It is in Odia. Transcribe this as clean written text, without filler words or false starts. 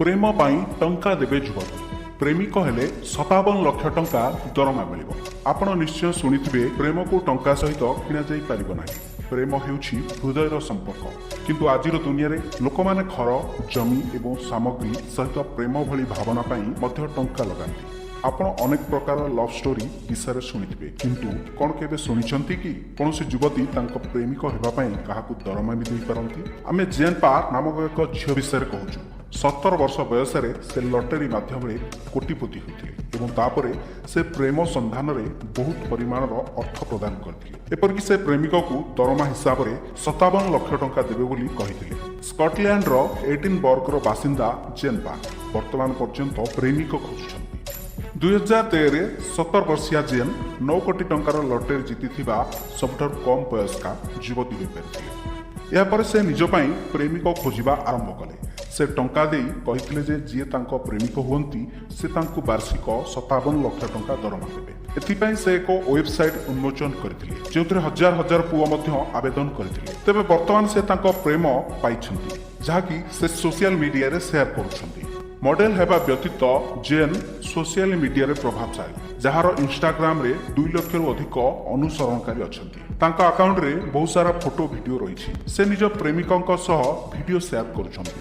ପ୍ରେମ ପାଇଁ ଟଙ୍କା ଦେବେ ଯୁବତୀ। ପ୍ରେମିକ ହେଲେ 57 ଲକ୍ଷ ଟଙ୍କା ଦରମା ମିଳିବ। ଆପଣ ନିଶ୍ଚୟ ଶୁଣିଥିବେ, ପ୍ରେମକୁ ଟଙ୍କା ସହିତ କିଣାଯାଇ ପାରିବ ନାହିଁ। ପ୍ରେମ ହେଉଛି ହୃଦୟର ସମ୍ପର୍କ। କିନ୍ତୁ ଆଜିର ଦୁନିଆରେ ଲୋକମାନେ ଘର, ଜମି ଏବଂ ସାମଗ୍ରୀ ସହିତ ପ୍ରେମ ଭଳି ଭାବନା ପାଇଁ ମଧ୍ୟ ଟଙ୍କା ଲଗାନ୍ତି। ଆପଣ ଅନେକ ପ୍ରକାର ଲଭ୍ ଷ୍ଟୋରି ବିଷୟରେ ଶୁଣିଥିବେ, କିନ୍ତୁ କ'ଣ କେବେ ଶୁଣିଛନ୍ତି କି କୌଣସି ଯୁବତୀ ତାଙ୍କ ପ୍ରେମିକ ହେବା ପାଇଁ କାହାକୁ ଦରମା ବି ଦେଇପାରନ୍ତି? ଆମେ ଜେନ୍ ପାର୍ ନାମକ ଏକ ଝିଅ ବିଷୟରେ କହୁଛୁ। 17 ବର୍ଷ ବୟସରେ ସେ ଲଟେରୀ ମାଧ୍ୟମରେ କୋଟିପତି ହୋଇଥିଲେ ଏବଂ ତାପରେ ସେ ପ୍ରେମ ସନ୍ଧାନରେ ବହୁତ ପରିମାଣର ଅର୍ଥ ପ୍ରଦାନ କରିଥିଲେ। ଏପରିକି ସେ ପ୍ରେମିକକୁ ଦରମା ହିସାବରେ 57 ଲକ୍ଷ ଟଙ୍କା ଦେବେ ବୋଲି କହିଥିଲେ। ସ୍କଟଲ୍ୟାଣ୍ଡର ଏଡିନବର୍ଗର ବାସିନ୍ଦା ଜେନ୍ ପାର୍ ବର୍ତ୍ତମାନ ପର୍ଯ୍ୟନ୍ତ ପ୍ରେମିକ ଖୋଜୁଛନ୍ତି। 2013ରେ 17 ବର୍ଷିୟା ଜେନ୍ 9 କୋଟି ଟଙ୍କାର ଲଟେରୀ ଜିତିଥିବା ସବୁଠାରୁ କମ୍ ବୟସ୍କା ଯୁବତୀ ହୋଇପାରିଥିଲେ। ଏହାପରେ ସେ ନିଜ ପାଇଁ ପ୍ରେମିକ ଖୋଜିବା ଆରମ୍ଭ କଲେ। ସେ ଟଙ୍କା ଦେଇ କହିଥିଲେ ଯେ ଯିଏ ତାଙ୍କ ପ୍ରେମିକ ହୁଅନ୍ତି, ସେ ତାଙ୍କୁ ବାର୍ଷିକ 57 ଲକ୍ଷ ଟଙ୍କା ଦରମା ଦେବେ। ଏଥିପାଇଁ ସେ ଏକ ୱେବସାଇଟ୍ ଉନ୍ମୋଚନ କରିଥିଲେ, ଯେଉଁଥିରେ ହଜାର ହଜାର ପୁଅ ମଧ୍ୟ ଆବେଦନ କରିଥିଲେ। ତେବେ ବର୍ତ୍ତମାନ ସେ ତାଙ୍କ ପ୍ରେମ ପାଇଛନ୍ତି, ଯାହାକି ସେ ସୋସିଆଲ ମିଡିଆରେ ସେୟାର କରୁଛନ୍ତି। ମଡେଲ ହେବା ବ୍ୟତୀତ ଜେନ୍ ସୋସିଆଲ ମିଡିଆରେ ପ୍ରଭାବଶାଳୀ, ଯାହାର ଇନଷ୍ଟାଗ୍ରାମରେ 2 ଲକ୍ଷରୁ ଅଧିକ ଅନୁସରଣକାରୀ ଅଛନ୍ତି। ତାଙ୍କ ଆକାଉଣ୍ଟରେ ବହୁତ ସାରା ଫଟୋ, ଭିଡିଓ ରହିଛି। ସେ ନିଜ ପ୍ରେମିକଙ୍କ ସହ ଭିଡିଓ ସେୟାର କରୁଛନ୍ତି।